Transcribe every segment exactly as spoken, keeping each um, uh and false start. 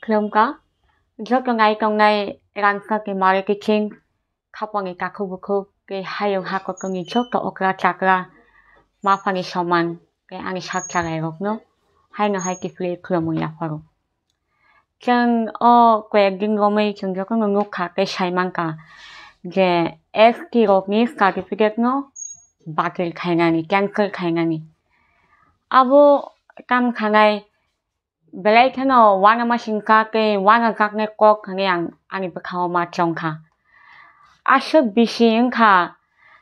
Khulumkha, joto nai tongnai rangchak ni mari kiching, khapang ni takhuk bukhuk, tei hayung hakor ni joto okra chakra, ma pha ni soman, tei ani sak chalairokno haino hai kiphilwi khulumung yapharo. Chwng o koyek din romwi chwng jotono nukha tei saimankha je S T rokni certificate no batil khainani, cancel khainani. Abo tam khanai belai kheno uanama singkha tei uanajaknai kok hwnwi ang ani bwkhao ma chongkha. Aswk bisi wngkha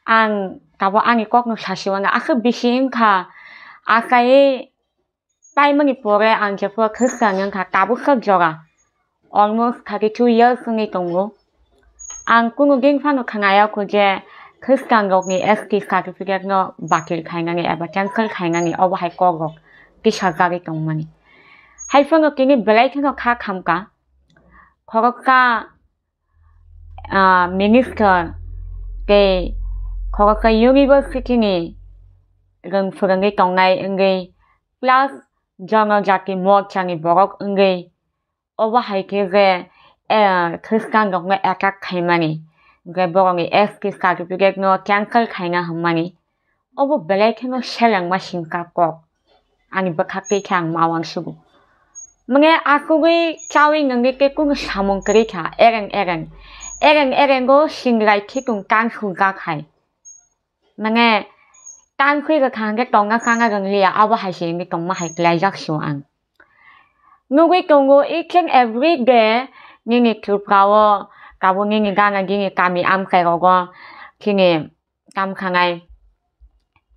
ang tabuk ani kokno sasi uanai, aswk bisi wngkha achaiwi paimani pore ang jephuru khwskang wngkha tabuksa jora almost thirty two years wngwi tongo. Ang kunu din phano khnayakho je khwskang rokni S T certificate no batil khainani eba cancel khainani obo hai kok rok tisajagwi tongmani. Hai phano tini belai kheno kha khamkha khoroksa ah, minister tei khoroksa university ni rwng phwrwngwi tongnai wngwi plus jonojati morcha ni borok wngwi obo hai khe je, eh, khwskang rokno attack khaimani, je borokni S T certificate no cancel khaina hwnmani. Obo belai kheno selengma singkha kok. Ani bwkhaktwi khe ang ma uansugo. Mane asugwi chawi nwngwi tei kunu samung kwrwi kha, ereng ereng. Ereng erengo singrai khitung tansukjak hai. Mane tanswi rwkha hwnkhe tongna chana rwngliya, abo hai se wngwi tongma hai klaijak sio ang. Nugwi tongo each and every day nini Tripura o, tabuk nini gana gini kami amchai rogo chini tam khanai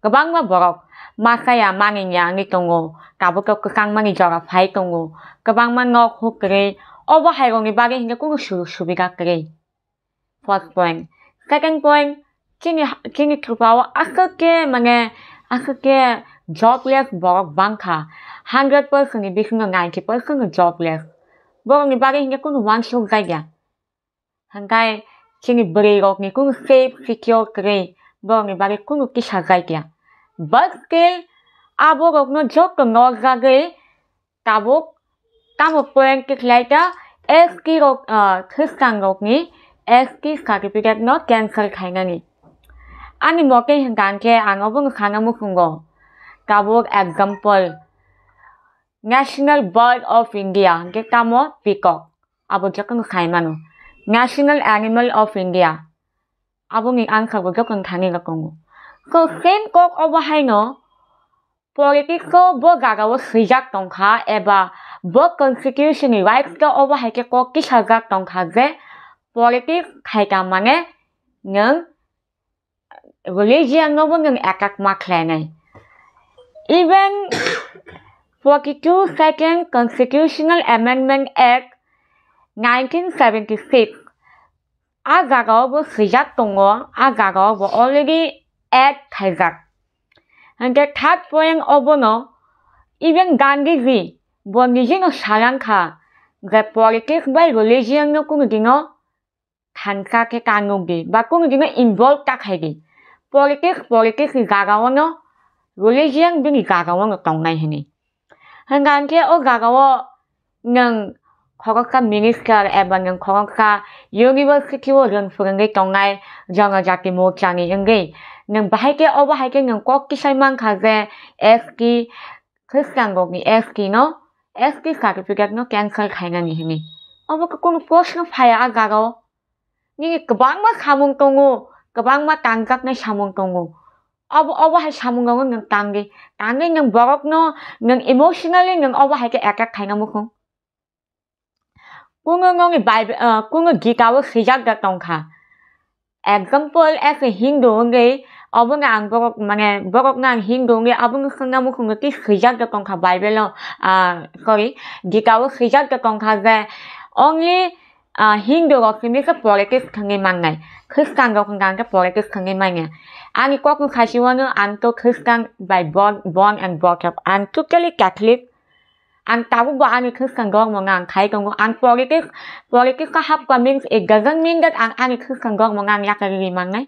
kwbangma borok masa ya manwi ya wngwi tongo, tabuk khe kwchangmani jora phai tongo, kwbangma nok huk kwrwi, obo hai rokni bagwi hinkhe kunu sujuk subida kwrwi. First point. Second point, chini, chini Tripura o aswk khe mane aswk khe jobless borok bangkha, hundred percent ni bisingo ninety percent jobless. Borokni bagwi hinkhe kunu uansuk jagya. Hingkai chini bwrwi rokni kunu safe secure kwrwi borokni bagwi kunu kisa jagya. But still aborokno joto nokjagwi tabuk tamo point khe khlai ta S T rok, ah, khwskang rokni S T certificate no cancel khainani. Ani mote hingkha hingkhe ang obono sana muchungo. Tabuk example, National Bird of India hingkhe tamo peacock. Abo jotono sai mano. National Animal of India. Aboni answer bo jotono thani rw tongo. So same kok obo haino politics o bo jaga o swijak tongkha eba bo constitution ni rights o obo hai khe kok tisajak tongkha je politics khaita mane nwng religion no bo nwng attack ma khlainai. Even forty two second Constitutional Amendment Act nineteen seventy six a jaga o bo swijak tongo, a jaga o bo already act khaijak. Hingke third point obono even Gandhiji bo nijino salang kha je politics bai religion no kunu dino thansa khe ta nukdi ba kunu dino involve ta khaidi. Politics, politics ni jaga o no religion bini jaga o no tongnai hini. Hingkha hingkhe o jaga o nwng khoroksa minister eba nwng khoroksa university o rwng phwrwngwi tongnai jonojati morchani wngwi nwng bahai khe obo hai khe nwng kok tisai mankha je S T, khwskangrokni S T no, S T certificate no cancel khainani hwnwi. Obo khe kunu proshno phaiya a jaga o. Nini kwbangma samung tongo, kwbangma tangjaknai samung tongo. Obo, obo hai samung rokno nwng tangdi. Tangwi nwng borokno, nwng emotionally nwng obo hai khe attack khaina muchung. Kunu nokni Bible, ah, kunu Gita o swijak da tongkha. Example, as a Hindu wngwi, obono ang borok, mane, borokno ang Hindu wngwi, abono swngna muchungo tei swijak da tongkha Bible o, ah, sorry, Gita o swijak da tongkha je only, ah, Hindu rok simi khe politics thangwi mannai. Khristan rok hwnkha hwnkhe politics thangwi manya. Ani kokno khasiwano ang to Khristan by born, born and brought up. I'm totally Catholic. Ang tabuk bo ani Khristan dhormo no ang khai tongo. Ang politics, politics o hapkha means it doesn't mean that ang ani Khristan dhormo no ang yakarwi mannai.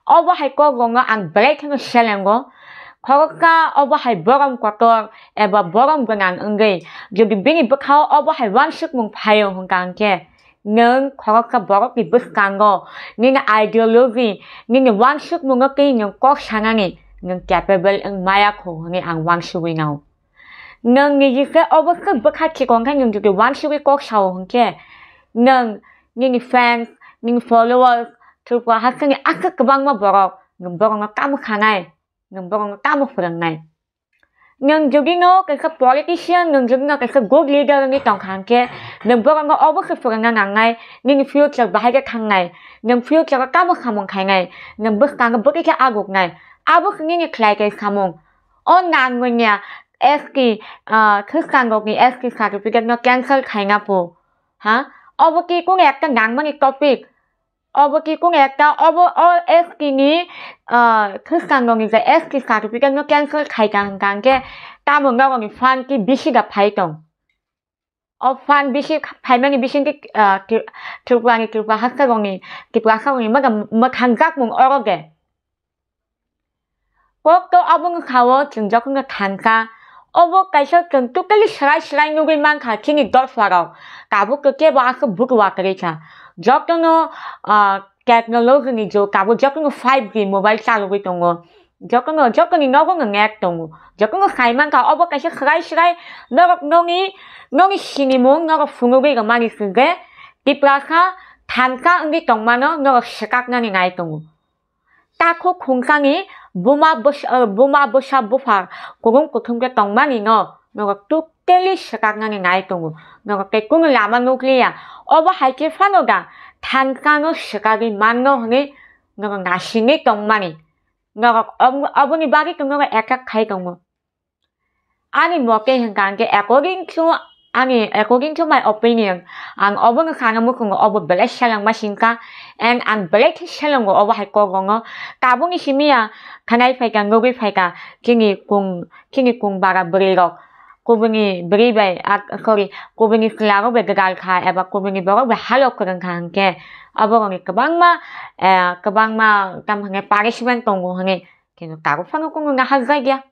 Obo hai kok rok no ang belai kheno selengo. Khoroksa obo hai borom kotor eba borom gwnang wngwi, jodi bini bwkhao obo hai uansukmung phaio hwnkha hwnkhe, nwng khoroksa borokni bwskango nini ideology, nini uansukmungo twi nwng kok sanani nwng capable wng maya kho hwnwi ang uansugwi nao. Nwng niji se obo se bwkha chikon khe nwng jodi uansugwi kok sao hwnkhe, nwng nini fans, nini followers, Tripura hasteni aswk kwbangma borok, nwng borokno tamo sanai, nwng borokno tamo phwrwngnai. Nwng jodi no kaisa politician, nwng jodi no kaisa good leader wngwi tongkha hwnkhe, nwng borokno obo se phwrwngna nangnai, nini future bahai khe thangnai, nwng future o tamo samung khainai, nwng bwskango bwtwi khe aguknai, abo se nini khlai khe samung. O nangmanya S T, ah, khwskangrokni S T certificate no cancel khaina po. Ha? Obo ki kung ekta nangmani topic? Obo ki kung ekta, obo o S T ni, ah, khwskangrokni je S T certificate no cancel khaika hwnkha hwnkhe tamo norokni fund ki bisi da phai tong? O fund bisi phaimani bisingtwi, ah, Tri-, Tripurani, Tripura hasteni, Tripura sakni mwkhang jakmung oro de. Kok to obo wngkha o chwng jokhonno thangkha, obo kaisa chwng totally swrai swrai nugwi mankha chini dosarok. Tabuk to kebo aswk buku wakarwi kha. Jotono, ah, technology ni jug, tabuk jotono five G mobile chalogwi tongo. Jotono, jotoni nogo no net tongo. Jotono sai mankha, obo kaisa swrai swrai norok noni, noni sinimung norok phunugwi rwmani se je Tiprasa thangkha wngwi tongmano norok swkaknani nai tongo. Takhuk khungkani buma bwsa, eh, buma bwsa bupha kutung kuthum khe tongmani no norok totally swkaknani nai tongo. Norok tei kunu lama nukliya. Obo hai khe phano da thangkha no swkagwi manno hwnwi norok naisingwi tongmani. Norok ob-, oboni bagwi to norok attack khai tongo. Ani mote hwnkha hwnkhe, according to ani, according to my opinion, ang obono sana muchungo obo belai selengma singkha, and ang belai khe selengo obo hai kok rokno. Tabukni simi ya khanai phaikha, nugwi phaikha, chini kung, chini kung bara bwrwi rok, kubuni bwrwi bai, ah, sorry, kubuni chwla rok bai gwdal kha eba kubuni borok bai halok kwrwng kha hwnkhe, obo rokni kwbangma, eh, kwbangma tamo hwnwi punishment tongo hwnwi, kintu tabuk phano kunu nahar jakya.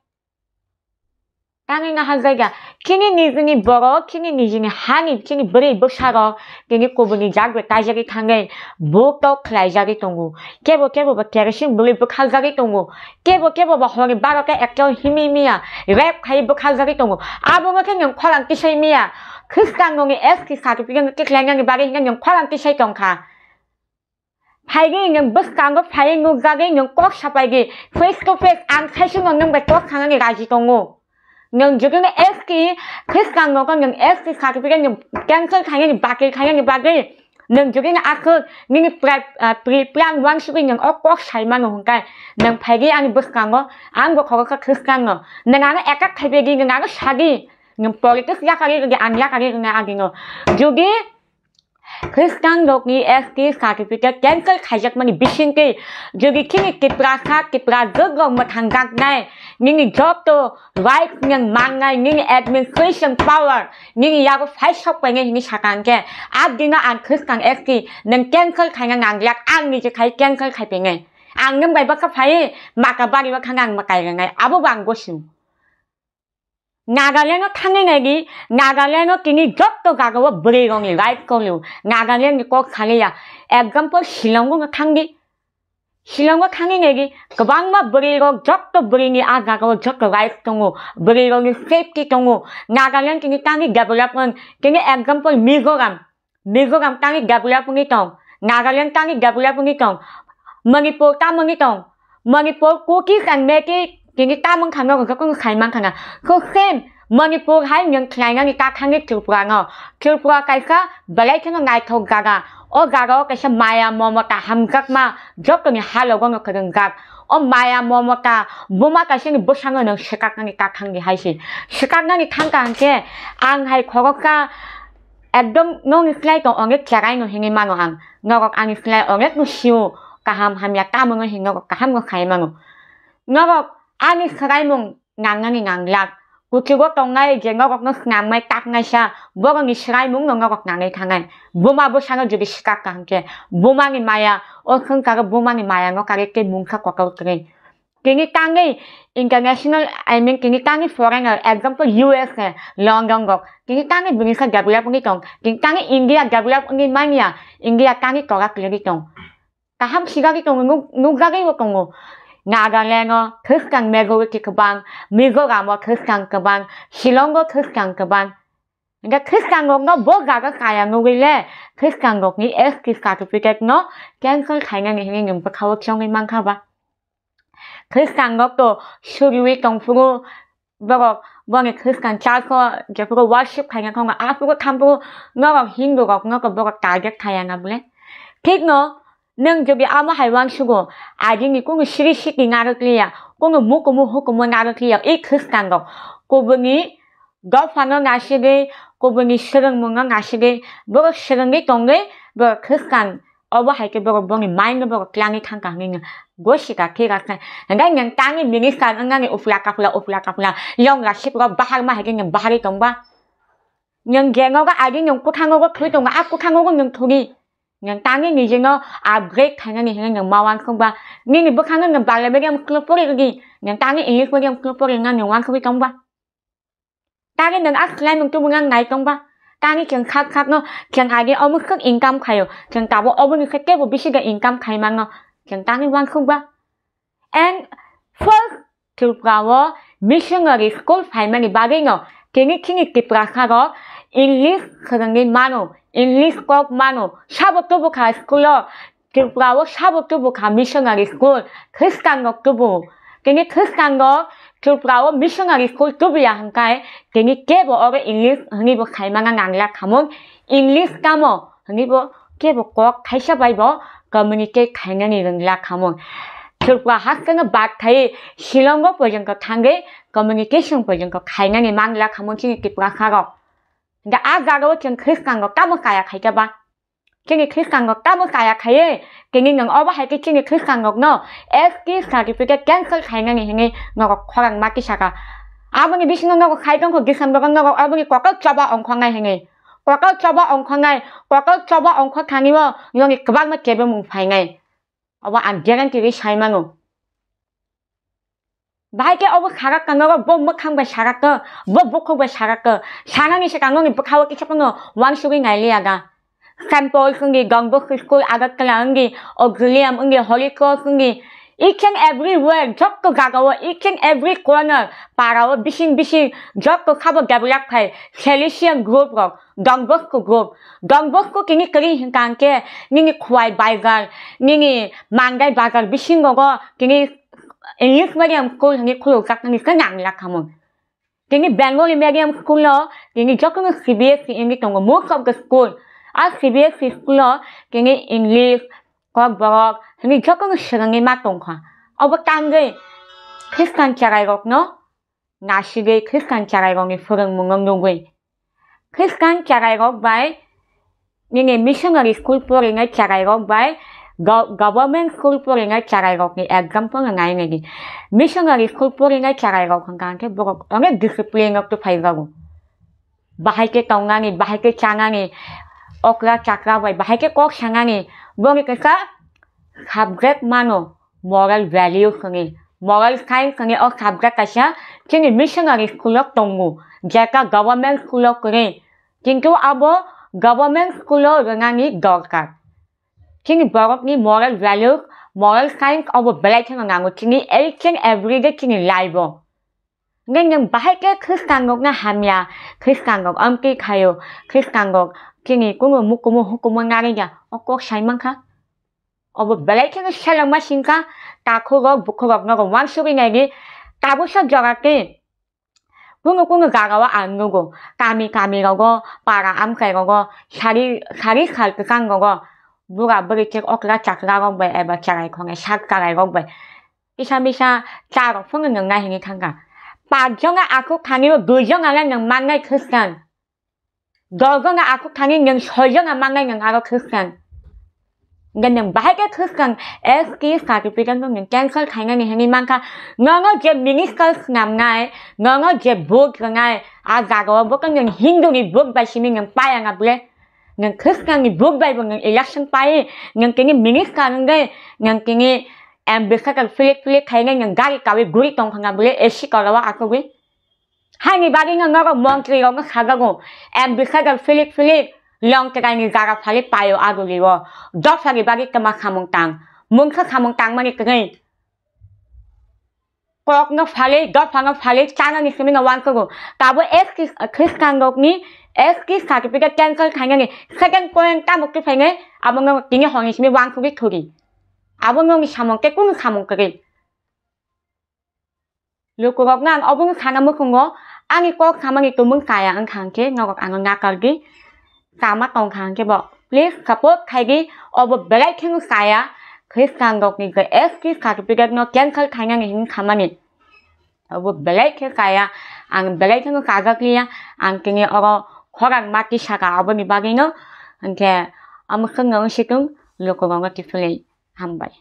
Tangwi nahar jakya. Chini nijini borok, chini nijini hani, chini bwrwi bwsarok, tini kubuni jat bai kaijagwi thangwi, buk tok khlaijagwi tongo. Kebo kebo ba kerosene bwlwi bwkhaljagwi tongo. Kebo kebo ba horni barota ekta himi miya, rape khai bwkhaljagwi tongo. Abo wngkha khe nwng khorang tisai miya. Khwskangrokni S T certificate no tikhlainani bagwi hwnkhe nwng khorang tisai tongkha. Phaigwi nwng bwskango phaiwi nukjagwi nwng kok sapaigwi face to face ang saichung no nwng bai kok sanani raji tongo. Nwng jodi no S T khwskango khe nwng S T certificate nwng cancel khainani bakil khainani bagwi nwng jodi no aswk nini pre-, ah, pre-plan uansugwi nwng o kok sai mano hwnkhe nwng phaigwi ani bwskango ang bo khoroksa khwskango nwng ano attack khaibaidi nwng ano sadi nwng politics yakarwi rwdi ang yakarwi rwna agino. Jodi Khristan rokni S T certificate cancel khaijakmani bisingtwi, jodi chini Tiprasa, Tiprajwk rok mwthangjaknai, nini joto rights nwng mannai, nini administration power nini yago phai sok painai hwnwi sakha hwnkhe, a dino ang Khristan S T nwng cancel khaina nangliya, ang niji khai cancel khai painai. Ang nwng bai bwkha phaiwi maka bari o thangwi ang mwtai rwnai, abo bo ang gosio. Nagaland o thangwi naidi, Nagaland o tini jotto jaga o bwrwi rokni right kolio, Nagaland ni kok saliya. Example, Shillong o thangdi. Shillong o thangwi naidi, kwbangma bwrwi rok, jotto bwrwi ni a jaga o jotto right tongo, bwrwi rokni safety tongo. Nagaland tini tangwi development, tini example Mizoram. Mizoram tangwi develop wngwi tong, Nagaland tangwi develop wngwi tong, Manipur tamo wngwi tong, Manipur, Kukis and Meitei tini tamo wngkha, nogo jotono sai mankha na. So same, Manipur hai nwng khlainani ta thangwi Tripura no. Tripura kaisa belai kheno naithok jaga. O jaga o kaisa maya momota hamjakma jotoni halogo no kwrwngjak. O maya momota buma kaisani bwsano nwng swkaknani ta thangdi hai se. Swkaknani thangkha hwnkhe ang hai khoroksa Ekdom nokni slai tong onek cherai no hinwi mano ang. Norok ani slai onek no sio, kaham hamya tamo no hin norok kaham no sai mano. Norok ani swraimung nangnani nanglak. Kuchugo tongnai je norok no snamnai taknaisa, borokni swraimung no norok nangwi thangnai. Buma bwsano jodi swkak kaham khe, bumani maya, o swngcharo bumani maya no karwi tei mungsa kotor kwrwi. Tini tangwi international, I mean, tini tangwi foreigner, example, U S A, London rok. Tini tangwi bini sa develop wngwi tong. Tini tangwi India develop wngwi manya. India tangwi tora kwlaiwi tong. Kaham sigagwi tongo, nuk-, nukjagwibo tongo. Nagaland o Khristan majority kwbang, Mizoram o Khristan kwbang, Shillong o Khristan kwbang. Hingke Khristan rokno bo jaga kaya nugwi le Khristan rokni S T certificate no cancel khainani hinwi nwng bwkhao chongwi mankha ba? Khristan rok to suriwi tongphuru borok boni Khristan church o jephuru worship khaina thangma aphuru thampuru norok Hindu rokno to borok target khaya na bwle? Thikno nwng jodi amo hai uansugo, agini kunu siri siti narwk liya, kunu mukumu hukumu narwk liya, i Khristan rok kubuni dophano nasigwi, kubuni swrwngmungno nasigwi, borok swrwngwi tongwi, borok Khristan, obo hai khe borok boni mind no borok twlangwi thangkha hinwi no gosika thika khe. Hingkhe nwng tangwi minister wngnani uphla kaphla, uphla kaphla, yong rasik rok bahar ma hai khe nwng baharwi tongba? Nwng je nogo adi nwng kwthango thwi tongo, a kwthango nwng thwdi. Nwng tangwi nijino upgrade khainani hinwi nwng ma uansukba? Nini bwkhano nwng Bangla medium school pori rwdi, nwng tangwi English medium school pori rwna nwng uansugwi tongba? Tangwi nwng a slai nwng tubuna nai tongba? Tangwi chwng sak sakno chwng agi omo swk income khaio, chwng tabuk oboni khe teibo bisi da income khai mano, chwng tangwi uansukba? And first Tripura o missionary school phaimani bagwino tini chini Tiprasa rok English swrwngwi mano, English kok mano, sabo tubukha school o Tripura o sabo tubukha missionary school, Khristan rok tubu. Tini Khristan rok Tripura o missionary school tubuya hwnkhe tini kebo oro English hwnwibo khaimana nangla khamung, English tamo hwnwibo kebo kok thaisa bai bo communicate khainani rwngla khamung. Tripura hasteno bad khai Shillongo porjonto thangwi communication porjonto khainani mangla khamung chini Tiprasa rok. Da a jagao chwng Khristan rok tamo kaya khaikha ba? Chini Khristan rok tamo kaya khaiwi, tini nwng obo hai khe chini Khristan rokno S T certificate cancel khainani hinwi norok khorang ma tisaka. Aboni bisingo norok khai tongkho December o norok aboni kotor choba ongkhornai hinwi. Kotor choba ongkhornai, kotor choba ongkhor thani o noni kwbangma kebemung phainai. Obo ang guarantee ri sai mano. Bahai khe obo sarak ka norok bo mwkhang bai sarak ka, bo bukhuk bai sarak ka. Sanani swkang noni bwkhao kisa phano uansugwi nai liya da. Saint Paul wngdi, Don Bosco School Agartala wngdi, Auxilium wngdi, Holy Cross wngdi, each and everywhere, jotto jagao, each and every corner, parao, bising bising, jotto sabo develop khai, Salesian group rok, Don Bosco group, Don Bosco tini kwrwi hwnkha hwnkhe, nini Khowai bazar, nini Mangai bazar bisingo tini English medium school hwnwi khulukjaknani khe nang lakhamung. Tini Bengali medium school no tini jotono C B S E wngwi tongo, most of the school. A C B S E school no tini English, Kokborok hwnwi jotono swrwngwi ma tongkha. Obo tangwi Khristan cherai rokno nasigwi Khristan cherai rokni phwrwngmungo nugwi. Khristan cherai rok bai nini missionary school porinai cherai rok bai go-, government school porinai cherai rokni example no nai naidi. Missionary school porinai cherai rok hwnkha hwnkhe borok onek discipline rok tei phai jago. Bahai khe tongnani, bahai khe chanani, okra chakra bai bahai khe kok sanani, boni kisa subject mano moral values hwnwi. Moral science hwnwi o subject kaisa chini missionary school o tongo, jeta government school o kwrwi. Kintu abo government school o rwnani dorkar. Chini borokni moral values, moral science obo belai kheno nango chini each and every day chini life o. Hwnkhe nwng bahai khe Khristan rokno hamya, Khristan rok amtwi khaio, Khristan rok chini kunu mukumu hukumu narwkya, o kok sai mankha. Obo belai kheno selengma singkha, takhuk rok, bukhuk rok nogo uansugwi naidi, tabuksa jora tei kunu kunu jagao ang nugo, kami kami rogo, para amchai rogo, sari, sari sal kwchang rogo, bura bwrwi chek okra chakra rok bai eba cherai khonai sak cherai rok bai kisa misa cha rok phano nwng nai hwnwi thangkha. Panch jona akhuk thani o dui jona le nwng mannai Khristan. Dos jona akhuk thani nwng soi jona mannai nwng aro Khristan. Hwnkhe nwng bahai khe Khristan S T certificate no nwng cancel khainani hwnwi mankha. Nono je minister swnamnai, nono je vote rwnai, a jagao bo khe nwng Hindu ni vote bai simi nwng paya na bwle. Nwng Khristan ni vote bai bo nwng election pai, nwng tini minister wngwi, nwng tini M B cycle filik filik khainai nwng gari kawi guri tongkha na bwle A C kolao achugwi. Haini bagwi no norok montri rokno sajago, M B cycle filik filik long twkaini jara phali paio agulio. Dosani bagwi twma samung tang. Mungsa samung tangmani kwrwi. Kokno phali, dophano phali, chanani simi no uansukgo. Tabo S T, Khristan rokni S T certificate cancel khainani second point tamo khe phainai, abo no tini horni simi uansugwi thuri. Abo nokni samung tei kunu samung kwrwi. Lukurokno ang obono sana muchungo, ani kok samani tumung chaya wngkha hwnkhe norok ano nakardi. Chama tongkha hwnkhe bo please support khaidi, obo belai kheno chaya, Khristan rokni je S T certificate no cancel khainani hinwi samani. Obo belai khe chaya, ang belai kheno chajakliya, ang tini oro khorang ma tisaka aboni bagwino, hwnkhe omo chwngno wngsitung lukurokno kiphilwi hambai.